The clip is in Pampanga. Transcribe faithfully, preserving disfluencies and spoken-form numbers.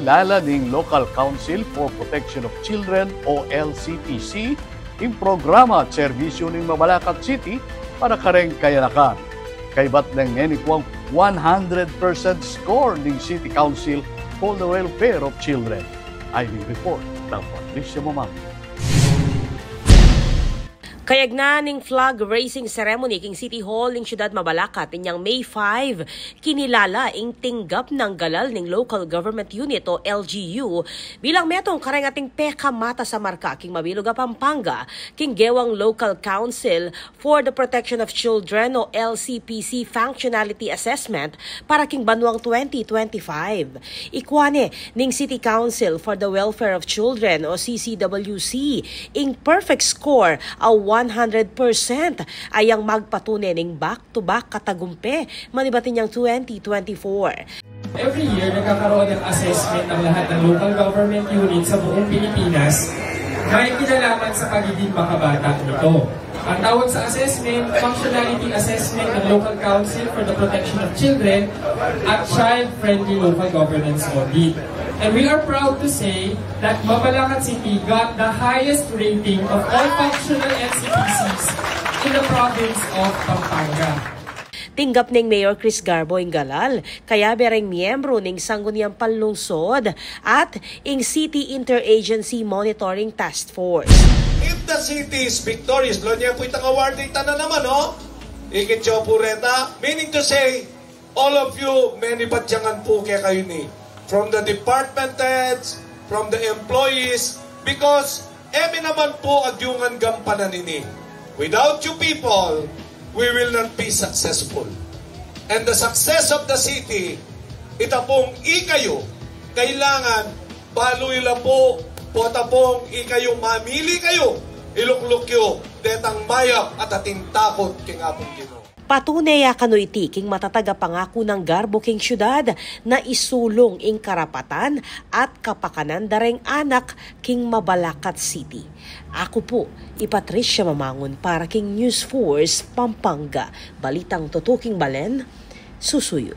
Lala ning Local Council for Protection of Children o L C P C ing programa at serbisyu ning Mabalacat City para kareng kayanakan. Kaybat neng ngeni kuang one hundred percent score ning City Council for the Welfare of Children. Ay ning report nang Patricia Mamang. Kayagnan ning flag raising ceremony king City Hall ning Siyudad Mabalacat inyang May five, kinilala ing tinggap nang galal ning Local Government Unit o L G U bilang metung kareng ating pekamatas a marka king mabilug a Pampanga king gewang Local Council for the Protection of Children o L C P C Functionality Assessment para king banuang twenty twenty-five. Ikua ne ning City Council for the Welfare of Children o C C W C ing perfect score a one hundred percent, ayang magpatune ning back-to-back katagumpe manibat inyang twenty twenty-four. Every year, nagkakaroon ng assessment ng lahat ng local government unit sa buong Pilipinas na may kinalaman sa pagiging makabata nito. Ang tawag sa assessment, functionality assessment ng Local Council for the Protection of Children at Child-Friendly Local Governance Audit. And we are proud to say that Mabalacat City got the highest rating of all functional L C P Cs in the province of Pampanga. Tinggap neng Mayor Chris Garbo ing galal, kayabe reng miyembru ning Sangguniang Panlungsod at ing City Interagency Monitoring Task Force. If the city is victorious, lo niya pu itang award, ita na naman, oh. Ikit yo pu reta, meaning to say, all of you, many badyangan pu kekayu ini. From the department heads, from the employees, because e mi naman pu agyang gampanan ini. Without you people, we will not be successful. And the success of the city, ita pung ikayu, kailangan balu yu la pu, pota pung ikayu mamili kayu, ilukluk yu detang mayap at atin takut king Apung Ginu. Patune ya kanu iti king matatag a pangaku nang Garbo king siyudad na isulung ing karapatan at kapakanan da reng anak king Mabalacat City. Aku pu i Patricia Mamangun para king News Force Pampanga. Balitang tutuking balen, susuyu.